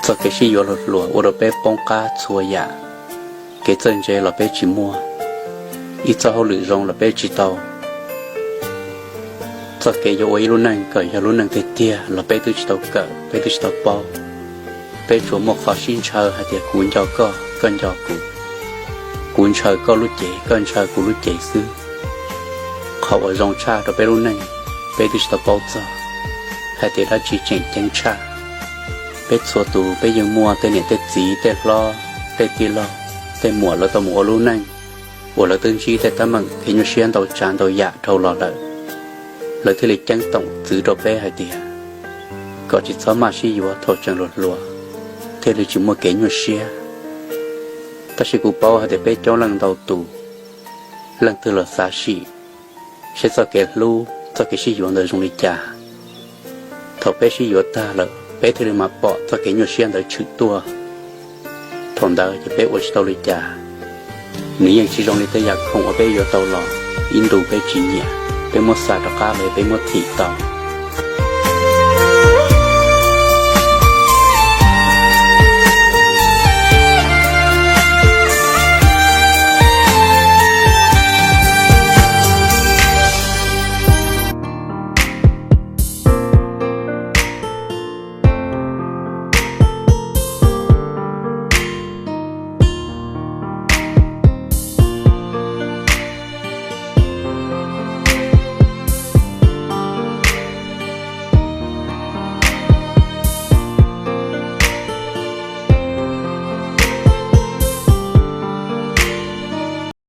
Txoj kev sib yuav hluas hluas ua rau peb poob qab txhua yam. Kev txawj ntse los peb tsis muaj, ib txoj hauj lwm zoo los peb tsis tau, txoj kev yuav ua ib lub neej kom yog lub neej tiag tiag los peb twb tsis tau kawm, peb twb tsis tau paub. Peb tsuas muaj qhov sib ntshaw hais tias kuv nco koj, koj nco kuv, kuv ntshaw koj lub cev, koj ntshaw kuv lub cev xwb. Qhov uas zoo tshaj rau peb lub neej, peb twb tsis tau paub txog hais tias dab tsi tseem ceeb tshaj. Peb txhua tus peb yeej muaj tej niam tej txiv, tej hlob, tej tij laug, tej muam lawv tau mus ua lub neej uas lawv twb ntsib tej teeb meem kev nyuaj siab ntau tsav ntau yam dhau los lawm, lawv thiaj li ceeb toom txwv rau peb hais tias kom tsis txhob maj sib yuav thaum tseem hluas hluas, thiaj li tsis muaj kev nyuaj siab. Tab sis kuv paub hais tias peb coob leej ntau tus, leej twg los xav sim seb txoj kev hlub, txoj kev sib yuav ntawd zoo li cas. Thaum peb sib yuav tag lawm peb thiaj li mam pom txoj kev nyuaj siab ntawd tshwm tuaj. Thaum ntawd ces peb ua tsis tau li cas. Nws yeej tsis zoo li tej yam khoom uas peb yuav tau los, ib ntus peb tsis nyiam, peb muab xa rov qab los peb muab thim tau.